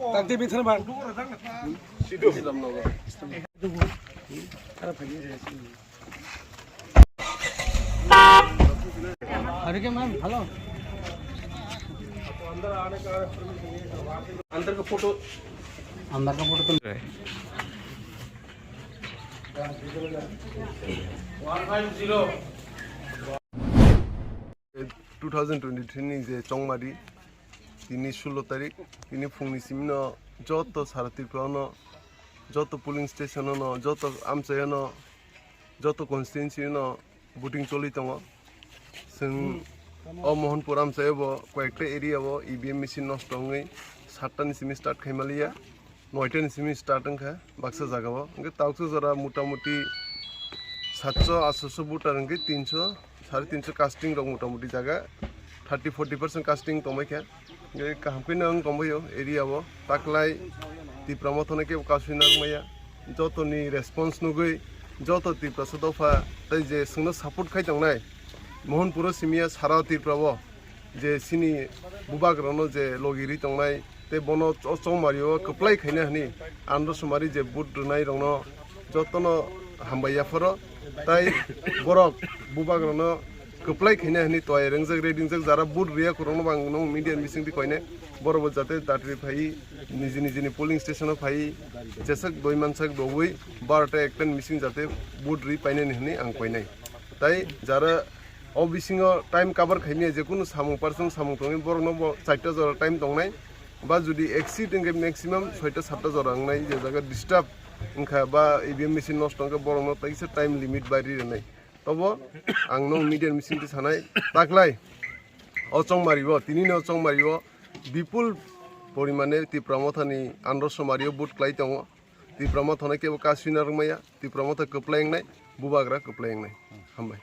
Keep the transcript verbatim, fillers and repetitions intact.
अंदर का फोटो। अंदर का फोटो तो two thousand twenty three ni je chongmari, tini sullo tarik, tini phungni simino joto sara Tripura no, joto polling station no, joto amchai no, joto constituency no voting choli tongo. Chwng o Mohanpur amchai bo koyekta area o E V M machine nosto wngwi satta ni simi start khaimaliya. Noita ni simi start wngkha baksa jaga o. Hwnkhe tauksa jora motamuti satso atso voter hwnkhe tinso, sare tinso casting rok motamuti jaga thirty forty percent casting tongbaikha. Hwnkhe kaham khe no wng tongbaio area o. Taklai Tipra Motha no kebo kasui narwkmaya. Joto ni response nugwi joto Tiprasa dopha tei je chwngno support khai tongnai Mohanpur o simiya sara Tripura o je chini bubagrano je logi ri tongnai tei bono o chongmari o kwplai khaina hwnwi andro somari je vote rwnai rokno jotono hambai yapharo, tai borok bubagrano kwplai khaina hwnwi toyai rwngjak, ready wngjak, jara vote rwya kwrwngno bo ang nung media ni bisingtwi koinai, borok bo jate datri phai, niji nijini polling station o phai, jeswk doi mansak dogwi barota ekta ni bising jate vote rwi painani hwnwi ang koinai. Tai jara o bisingo time cover khaimya, je kunu samung person samung tongwi borokno bo charta jora time tongnai, ba judi exceed wngkhe maximum soita satta jora wngnai, je jaga disturb wngkha ba E V M machine nosto wngkha borokno teisa time limit bai ri rwnai. Tobo ang nung media ni bisingtwi sanai, taklai o chongmari o, tini no chongmari o bipul porimane Tipra Motha ni andro somari o vote klai tongo. Tipra Motha no kebo kasui narwkmaya, Tipra Motha kwplai wngnai, bubagra kwplai wngnai. Hambai.